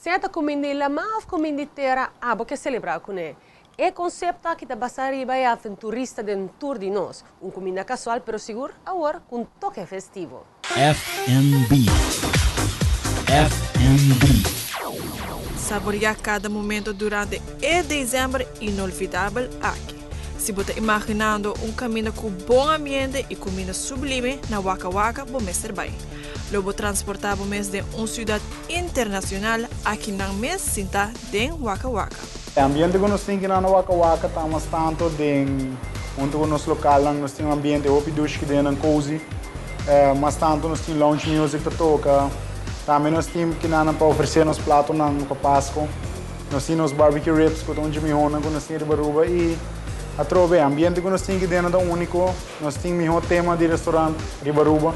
Sea ta cuminda di lama of cuminda di tera, abo kier celebra cune. E concepto aki ta basa riba e aventurista den tur di nos. Un cuminda casual pero sigur, awor cu un toke festivo. FNB. FNB. Saborea cada momento durante e december inolvidabel aki. Si bo ta imaginando un caminda cu bon ambiente y cuminda sublime, na Waka Waka bo mester bay. Lo bo transporta bo mes den un ciudad internacional aki nan mes sinta den Waka Waka. E ambiente cu nos tin aki na Waka Waka ta mas tanto den hunto cu nos local, nos tin un ambiente hopi dushi den cozy. Mas tanto nos tin lounge music ta toca. Tambe nos tin aki pa ofrece nos plato nan pa Pasco. Nos tin nos barbecue ribs cu ta un di miho cu nos tin riba Aruba y atrobe ambiente cu nos tin aki ta unico. Nos tin miho tema di restaurant riba Aruba.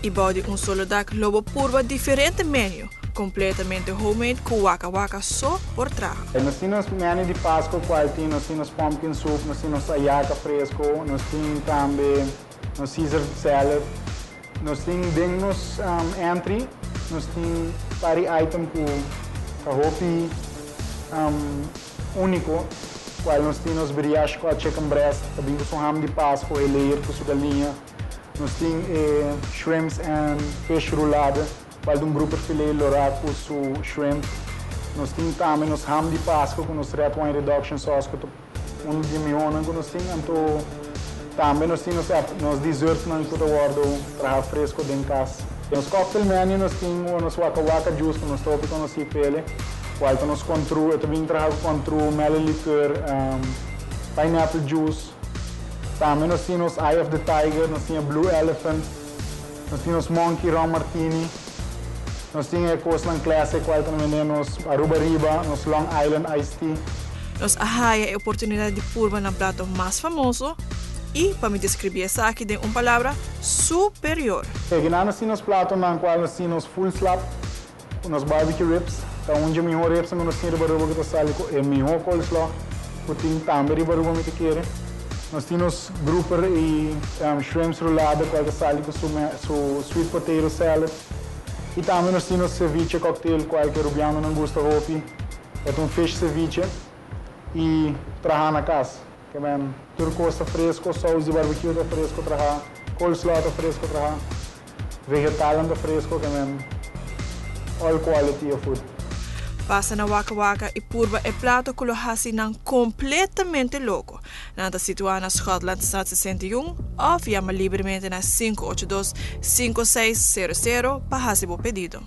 Y bou di un solo dak lo bo purba diferente menu, completamente homemade cu Waka Waka so por traha. Nos tin menu di Pasco cual tin nos tin pumpkin soup, nos tin ayaca fresco, nos tin tambe nos Caesar salad, nos tin den nos entry, nos tin varios item cu ta hopi unico, cual nos tin brioche cu chicken breast, tambe cu ham di Pasco, e layer cu su galiña. Nos tin shrimps and fish roulade, cual un grouper filet lora cu su shrimp. Nos tin tambe nos ham di Pasco cu nos red wine reduction sauce, cu un di miho cu nos tin. Anto, tambe nos tin nos dessert nan cu ta wordo traha fresco den cas. Nos cocktail menu nos tin nos Waka Waka juice cu nos ta conoci p'e, cual ta nos Cointreau, ta bin traha Cointreau, melon liqueur, pineapple juice. Tambe nos tin Eye of the Tiger, nos tin Blue Elephant, nos tin Monkey Rum Martini, nos tin cosnan classic, cual tambe nos Aruba Riba, nos Long Island Iced Tea. Nos a haya e oportunidad di purba nan plato mas famoso y, pa mi describi esaki den un palabra, superior. Aki nos tin plato nan cual nos tin full slap, nos barbecue ribs, ta un di miho ribs cu nos tin riba Aruba cu ta sali cu e miho coleslaw, cu tin tambe riba Aruba mi ta kere. Nos tin grouper y shrimps roulade, cual ta sali cu su sweet potato salad. Y tambe nos tin ceviche cocktail, cual cu Arubiano nan gusta hopi. E un fish ceviche y traha na cas. Kiermen, tur cos fresco, saus di barbecue ta fresco traha, coleslaw ta fresco traha, vegetal ta fresco, kiermen, all quality of food. Pasa na Waka Waka y purba e plato cu lo hasi nan completamente loco. Nan ta situa na Schotlandstraat 61 of yama libremente na 582 5600 pa hasi bo pedido.